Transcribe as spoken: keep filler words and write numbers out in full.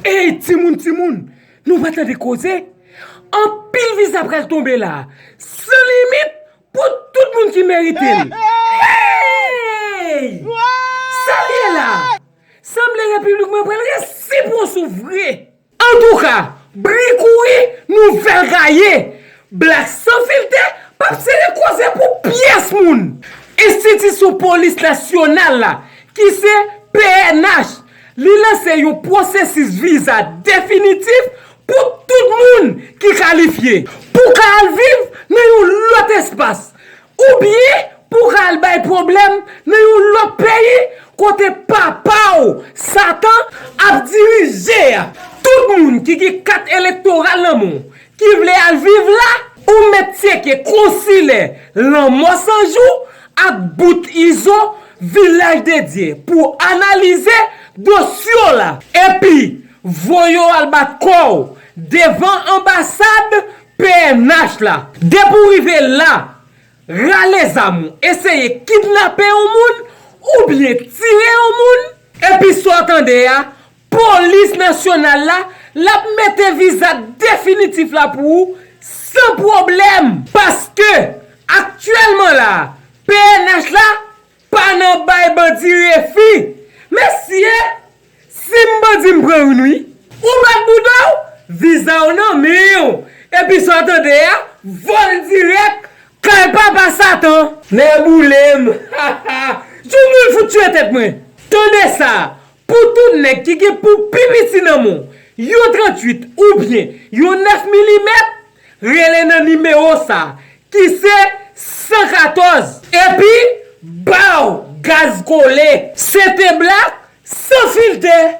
Ey, timoun, timoun, nou pa tande koze? Anpil viza pral tonbe la, san limit, pou tout moun ki merite l. Hey! Sa l ye la? Sanble repiblik mwen pral resi pran sou vre. Antouka, bri kouri, nouvèl gaye. Black Sans Filter p ap sere koze pou pyès moun. Enstitisyon Polis Nasyonal la, ki se P N H, li lanse yon pwosesis viza definitif pou tout moun ki kalifye, pou ka al viv nan yon lòt espas, oubyen pou ka al bay pwoblèm nan yon lòt peyi kote papa w, Satan, ap dirije a. Tout moun ki gen kat elektoral nan men w, ki vle al viv la, ou mèt tcheke konsilè Lanmò San Jou ak bout Izo, Vilaj de Dye, pou analize dosye w la. Epi, voye w al bat kò w devan anbasad P N H la. Depi w rive la, rale zam ou, eseye kidnape yon moun oubyen tire yon moun, epi sa w tande a, Polis Nasyonal la, l ap mete viza definitif la pou ou san pwoblèm. Paske, aktyèlman la, P N H la pa nan bay bandi refi. Mesye, si m bandi, m pran youn wi. Ou bat bouda w, viza w nan men w. Epi sa w tande a, vòl dirèk kay papa Satan. Nèboulem. Joumou fout tiye tèt mwen. Tande sa, pou tout nèg ki gen pou pi piti nan men w, yon tranntuit oubyen yon nèf milimèt, rele nan nimewo sa, ki se san katòz. Epi, baw gaz kole. Se te Black Sans Filter.